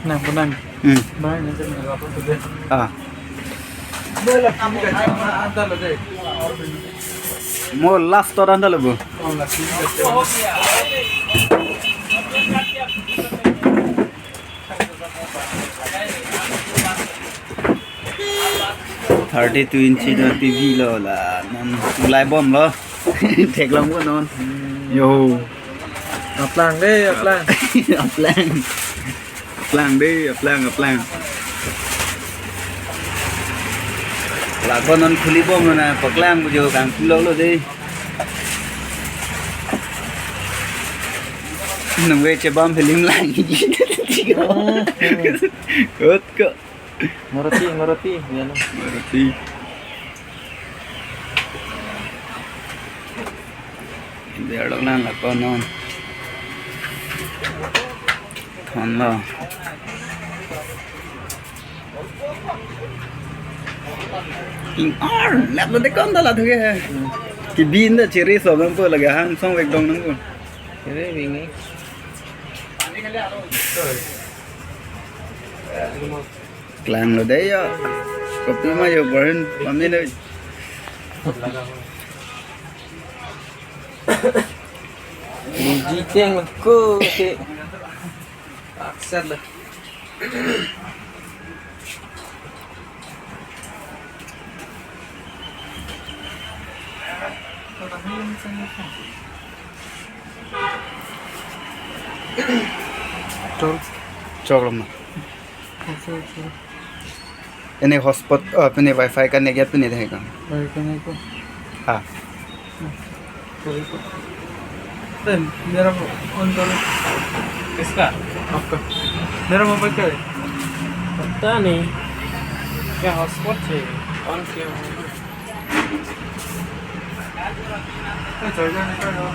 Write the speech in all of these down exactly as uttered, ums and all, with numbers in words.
Nang, nang. Hmm. Nang, nang, nang, nang, nang. Ah. Mo last to anta lo bo. Thirty-two inch do T V lo la, non ulai bomlo. Theklongpo non. Yo. Aplang dei, aplang. Aplang. Aplang dei, aplang, aplang. Lako non khuli bomlo na, paklang bujo kang pulo lo dei. Nungve chebam film lang. Good ko. Maruti, Maruti, ya lo. Maruti. Biar lo lang lako non. Thon lo. King ar, lap lo dekon ta la thuke he. Kibin ta chiri so nang po lage hang song vek dong nang po. Kere bini. Klang lo dei ya. Kopi ma yo borin pamina. Jiteng ko si. Aksar lo. Chok. Chok lo ma. Ini hotspot, oh, pini wifi connect ya pini deh kan. Wifi connect ko. Ha. Sorry ko. Eh, मेरा ऑन करो। किसका? आपका। मेरा मोबाइल क्या है? पता नहीं। क्या हॉटस्पॉट है? ऑन किया हुआ है। ए, चल जा, निकल जाओ।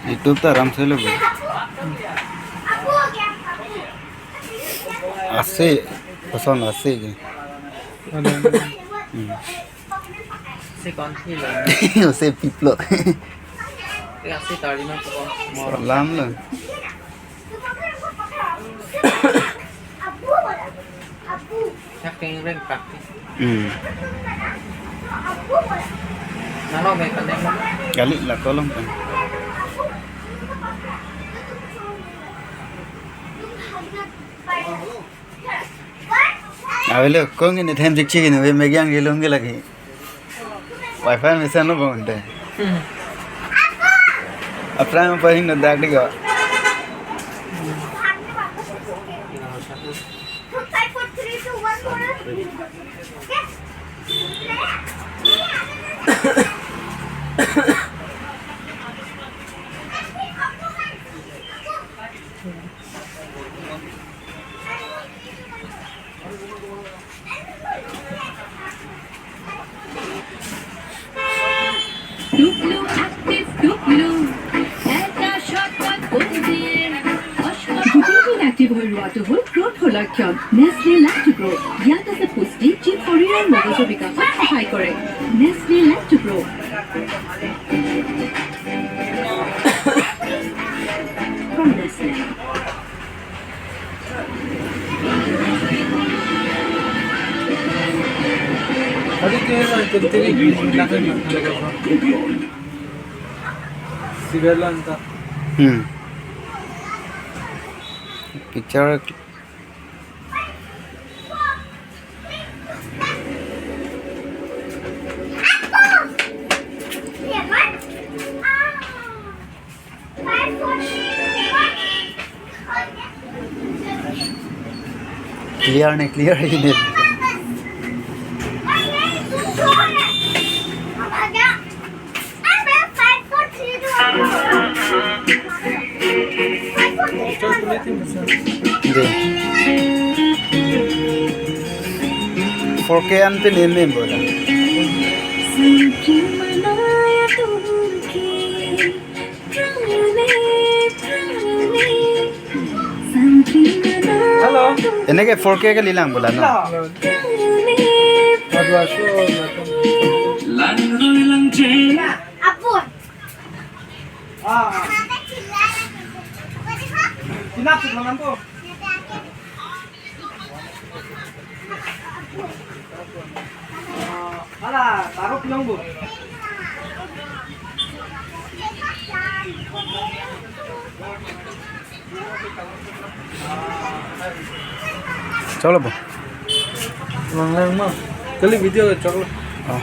YouTube ta aram se lo bo. Ase, koson ase ke. Ada. Hmm. Se kon si lo. Ase piplo. Te ase tari na ko mor. Lam lo. Yak keng reng pak. Hmm. Nalo me pandeng. Kali la kolong kan. Avelo, kong ini them chik chik ini, ve megang gelong ke lagi. Wifi mesen lo bang te. Hmm. Aphrang apa hing no dak dik ko. টুকলু এক্টিভ টুকলু। এটা শ্বটত বল দিয়ে। গোটেই দিন এক্টিভ হৈ ৰোৱাটো হ'ল গ্ৰ'থৰ লক্ষণ। নেচলে লেক্টোগ্ৰ'। ইয়াত আছে পুষ্টি, যি শৰীৰ আৰু মগজৰ বিকাশত সহায় কৰে। নেচলে লেক্টোগ্ৰ'। From Nestle। अभी के है ना, चलते भी बीच में ना कोई मतलब सीरियल अंता। Hmm. Picture. Clear ne, clear ne. Dei. Four K an pen em em bola. Hello. Eneke four K kalilang bola, no? Hello. Aduh, asu, aduh. Apun. Ah. Sinap sih, teman, tuh. Ala, taruh pinong, Bu. Choklo, Bu. Lang lang ma. Kali video choklo. Oh.